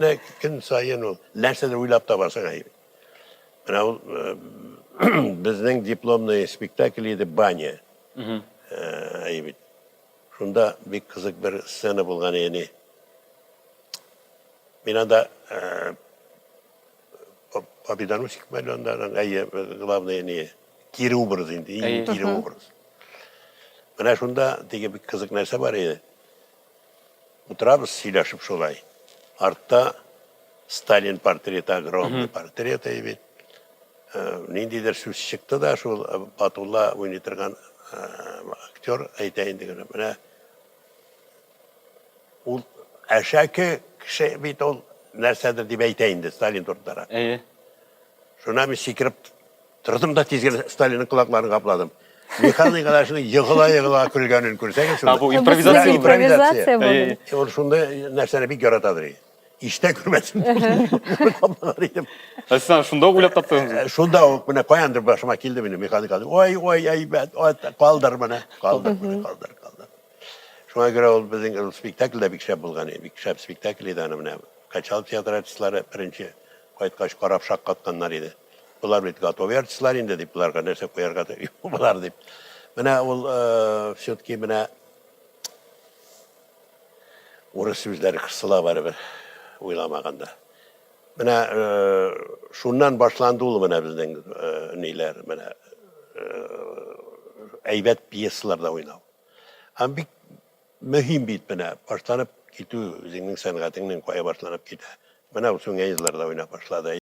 Менә көн саен ул нәрсәдер уйлап табасың әй. Менә ул безнең дипломный спектакль иде Баня. Әй бит. Шунда бик кызык бер сцена булган иде. Мин анда Победоносик мәле анда, әйе, главный не, кире образ инде, иң кире образ. Менә шунда теге бик кызык нәрсә бар иде. Утырабыз сөйләшеп шулай. Артта Сталин портреты, огромный портрет бит. Ниндидер сүз чыкты да, шул Батулла уйный торган актер әйтә инде генә. Менә ул әшәке кеше бит ул нәрсәдер дип әйтә инде Сталин турында. Әйе. Шуннан мин сикереп Тордым да тиз генә Сталинның колакларын капладым. Михаил Николаевичның егыла-егыла көлгәнен күрсәгез шунда. Бу импровизация. Импровизация булды. Ул шундый нәрсәне бик яратадыр. Ишетә күрмәсен. Каплаган идем. Ә сез аны шунда ук уйлап таптыгызмы? Шунда ук менә каяндыр башыма килде минем Михаил Николаевич. Ой, ой, әйбәт, ой, калдыр менә, калдыр менә, калдыр, калдыр. Шуңа күрә ул безнең ул спектакль дә бик шәп булган иде. Бик шәп спектакль иде аны менә. Качалов театры артистлары беренче кайткач карап шаккатканнар иде. Болар бит готовый артистлар инде дип, боларга нәрсә куярга да юк болар дип. Менә ул все-таки менә урыс сүзләре кысыла барыбер уйламаганда. Менә шуннан башланды ул менә безнең ниләр, менә әйбәт пьесаларда уйнау. Һәм бик мөһим бит менә башланып китү, үзеңнең сәнгатеңнең кая башланып китә. Менә ул Сүнгән йолдызларда уйнап башлады.